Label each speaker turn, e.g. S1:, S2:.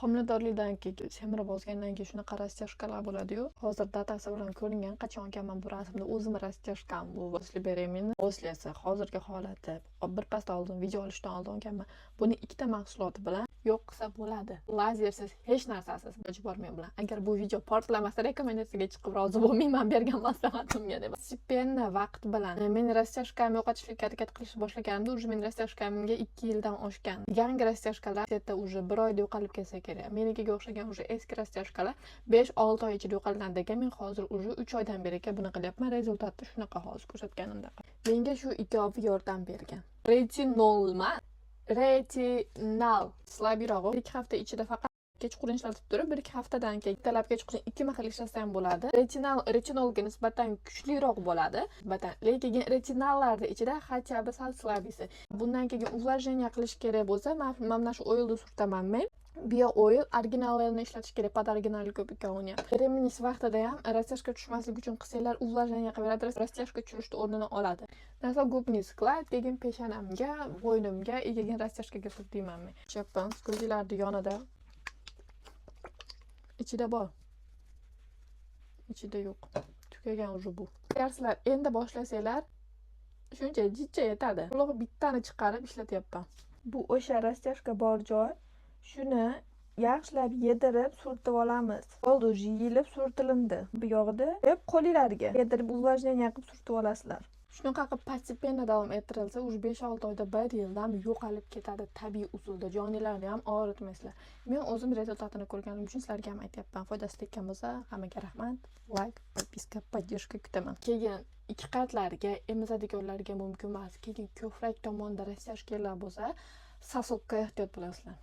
S1: Homiladorlikdan keyin semirib ozgandan keyin shunaqa растяжка lar bo'ladi-yu. Hozir дата si bilan ko'ringan, qachon ekanman bu rasmda, o'zimni растяжка m bu, после беременности, после si, hozirgi holati. Birpasda oldin, video olishdan oldin olganman. Buni ikkita mahsuloti bilan yo'q qilsa bo'ladi. Lazersiz, hech narsasiz. Iloji bor men bilan. Agar bu video portlamasa, rekomendatsiyaga chiqib rozi bo'lmayman bergan maslahatimga deb. Постепенно, vaqt bilan men растяжка mni yo'qotishga harakat qilishni boshlaganimda, уже men растяжка mga 2 yildan oshgan. Yangi растяжка lar erta, уже bir oyda yo'qolib ketsa kerak. Menikiga o'xshagan уже eski растяжка lar 5-6 oy ichida yo'qolgan ekan. Men hozir уже 3 oydan beri buni qilyapman. Результат ni shunaqa, hozir ko'rsatganimdaq. Menga shu ikkovi yordam bergan. Retinol emas, retinal. Слабый rog'i 2 hafta ichida faqat kechqurun ishlatib turib, 1-2 haftadan keyin ertalab, kechqurun ikki mahal ishlatsa ham bo'ladi. Retinal retinolga nisbatan kuchliroq bo'ladi. Nisbatan. Lekin retinallarni ichida хотя бы sal слабый si. Bundan keyin увлажнение qilish kerak bo'lsa, mana shu oilni surtaman men. Bio oil, originalini ishlatish kerak, под оригинал ko'p ikkovini ham. Беременность vaqtida ham растяжка tushmaslik uchun qilsanglar, увлажнение qilib beradi, растяжка tushirishni o'rnini oladi. Носогубный склад, keyin peshonamga, bo'ynimga, keyin растяжка ga surtayman men. Chappan ko'zinglarni yonida. Ichida bor. Ichida yo'q. Tugagan уже bu. Agar sizlar endi boshlasanglar, shuncha jicha yetadi. To'liq bittani chiqarib ishlatyapman. Bu o'sha растяжка bor joy. Shuni yaxshilab yedirib surtib olamiz. Bo'ldi, уже yeyilib surtilindi. Bu yog'ida deb qo'linglarga yedirib, увлажнение qilib surtib olasizlar. Shunaqa qilib постепенно davom ettirilsa, уже 5-6 oyda, bir yildan yo'qolib ketadi tabiiy usulda. Joninglarni ham og'ritmaysizlar. Men o'zim результат ini ko'rganim uchun sizlarga ham aytyapman. Foydasi tekkan bo'lsa, hammaga rahmat. Лайк, подписка, поддержка kutaman. Keyin ikki qatlarga, emizadiganlarga mumkin emas. Keyin ko'krak tomonda растяжка lar bo'lsa, сосок ka ehtiyot bo'lasizlar.